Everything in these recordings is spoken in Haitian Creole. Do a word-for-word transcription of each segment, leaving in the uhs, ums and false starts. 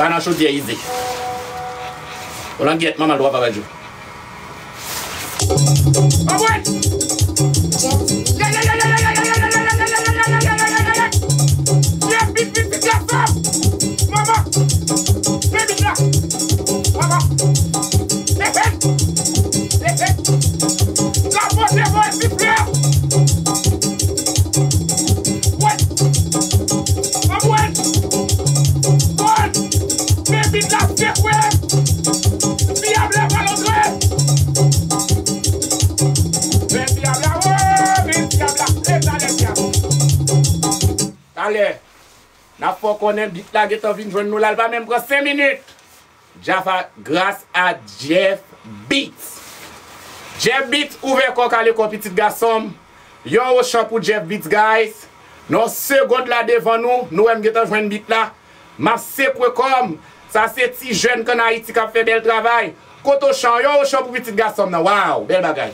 Pa nan chodyè izi. Ou langyèt manman l, w ap avè jou. Anmwey! Jeff Beat, Beat, Beat, Beat, Beat, manman! Men bit la! Manman! Hey, hey! Hey, hey! Sa pote bò, silvouplè! Wè! Anmwey! Bon! Men bit la sekwe! Dyab la pa lontre! Men dyab la, o, men dyab la! E talè dyab! Talè! N ap fè w konnen bit la gentan vin jwenn nou la, l pa menm pran senk minit. Jafa, gras a Jeff Beats. Jeff Beats, ouvè kò w, kale kò w, pitit gason m. Yon ochan pou Jeff Beats, guys. Nan yon segond la devan nou, nou wè m gentan jwenn bit la. M ap sekwe kò m. Sa se ti jèn k ann Ayiti k ap fè bèl travay. Kote ochan, yon ochan pou pitit gason m nan. Waw, bèl bagay.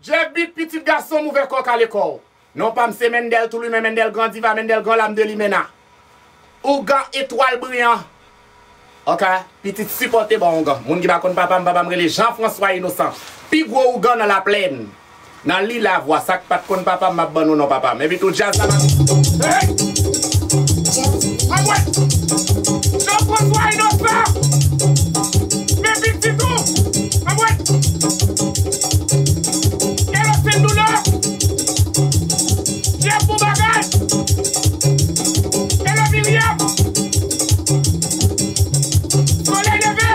Jeff Beat, pitit gason m, ouvè kò w, kale kò w. Non pa m se Mendel Toulimen, Mendel Gran Diva, Mendel Gran Lam de Limena. Ougan etwal briyan. Ok, pitit sipòte bò ougan. Moun ki pa konn papa m, papa m rele Jean François Innocent. Pi gwo ougan nan Laplèn. Nan Lilavwa, sa k pa t konn papa m, m ap ban nou non papa m. Epi tou djaz la m ap. Hey! Anmwey! Jean François Innocent! Men pitit ou! Anmwey! Hello Sendoulo! Jeff bon bagay! Hello Myriam! Solèy leve!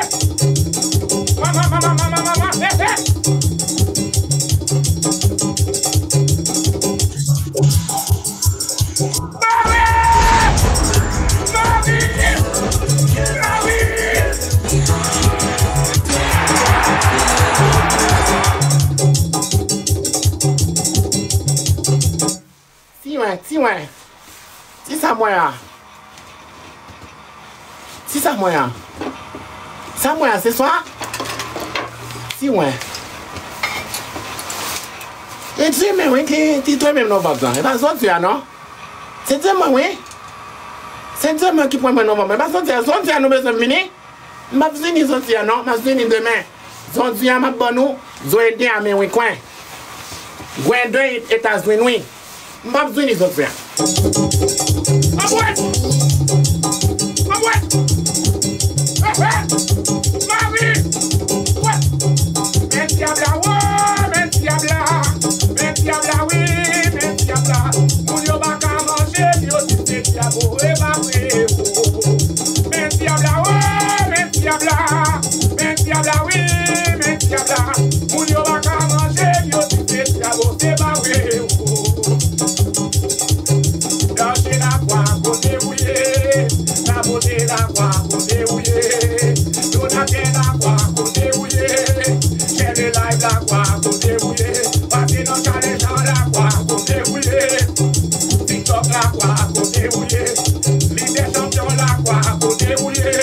Mama, mama, mama, mama, he, he! Mari! Mari! Mari! Ti mwen, ti mwen. Ti sa mwen an. Ti sa mwen an. Sa mwen an, se swa? Ti mwen. E ti mwen, wi, ki, ki premye novanm nan. E pa jodi a, non. Se demen, wi. Se demen ki premye novanm. E pa jodi a, jodi a nou bezwen vini. M p ap vini jodi a non, m ap vini demen. Jodi a m ap ban nou Zoeden a men wi kwen. Gwenden Etazini wi. M p ap vini jodi a. Anmwey! Anmwey! He, he! Mari! Wè! Men dyab la, wo! Men dyab la! Men dyab la, wi! Men dyab la! Moun yo pa ka manje m, yo di se dyab, o, e pa vre, o. Men dyab la, o, men dyab la, men dyab la, wi, men dyab la. Moun yo pa ka manje m, yo di se dyab, o, se pa vre, o. Danje lakwa, kote ou ye? Sabote lakwa, kote ou ye? Donatè lakwa, kote ou ye? Chèlè live lakwa, kote ou ye? Pase nan Challenge an lakwa, kote ou ye? TikTok lakwa, kote ou ye? Lidè chanpyon lakwa, kote ou ye?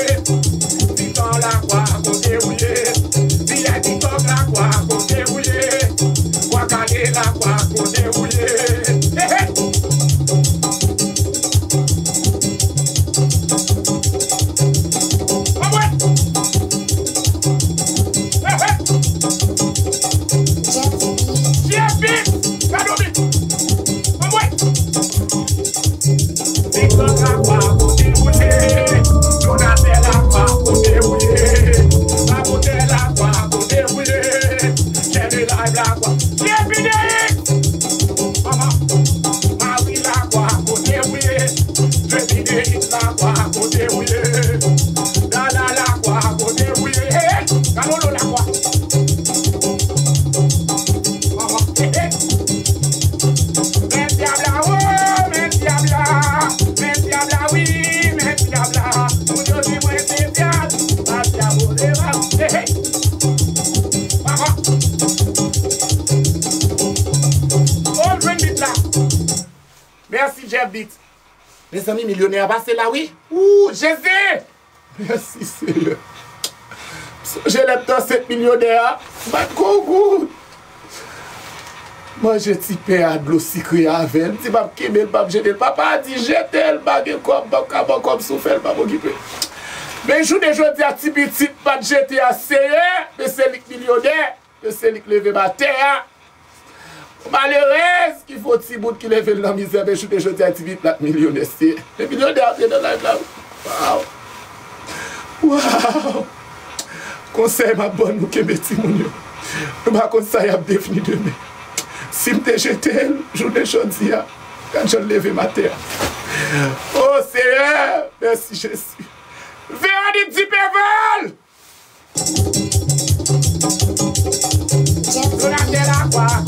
Titan lakwa, kote ou ye? V I P Talk lakwa, kote ou ye? Bwa Kale lakwa, kote ou ye? He, he! Anmwey! He, he! Jeff Beat! Gado Beat! Anmwey! Titan lakwa, kote ou ye? Donatè lakwa, kote ou ye? Sabotè lakwa, kote ou ye? Chèlè live lakwa. Jeff Beat! Mama, Mari lakwa, kote ou ye? Jeff Beat lakwa, kote ou ye? Dada lakwa, kote ou ye? Hey, hey, Kalolo lakwa. Mama, hey, hey. Men dyab la, o, men dyab la. Men dyab la, wi, men dyab la. Moun yo di mwen se dyab, pa dyab, o, se pa. Hey, hey. Mama. Bit. Mezanmi, milyonè a pase la, wi. Ooh, Jezi! Mèsi, Seyè. M sonje lè m t ansent milyonè a. M pa t gon goud. Manje ti pen a, dlo sikre avè l. M di m ap kenbe l, m ap jete l. Papa a di, "Jete l, m pa gen kòb, m ap ka ba w kòb si w fè l, m ap okipe." Men jounen jodi a, ti pitit m pa t jete a, Seyè, men se li k milyonè, men se li k leve m atè a. Malerèz ki fè yon ti bout ki leve l nan mizè, men jounen jodi a, ti pitit la k milyonè, Seyè. Men milyonè antre nan live la, wi. Waw! Waw! Konsèy m ap ban nou, kenbe timoun yo. Nou pa konn sa y ap devni demen. Si m te jete l, jounen jodi a, gad jan l leve m atè a. O Seyè, mèsi Jezi. Veronik Dipeval! Donatè Lakwa.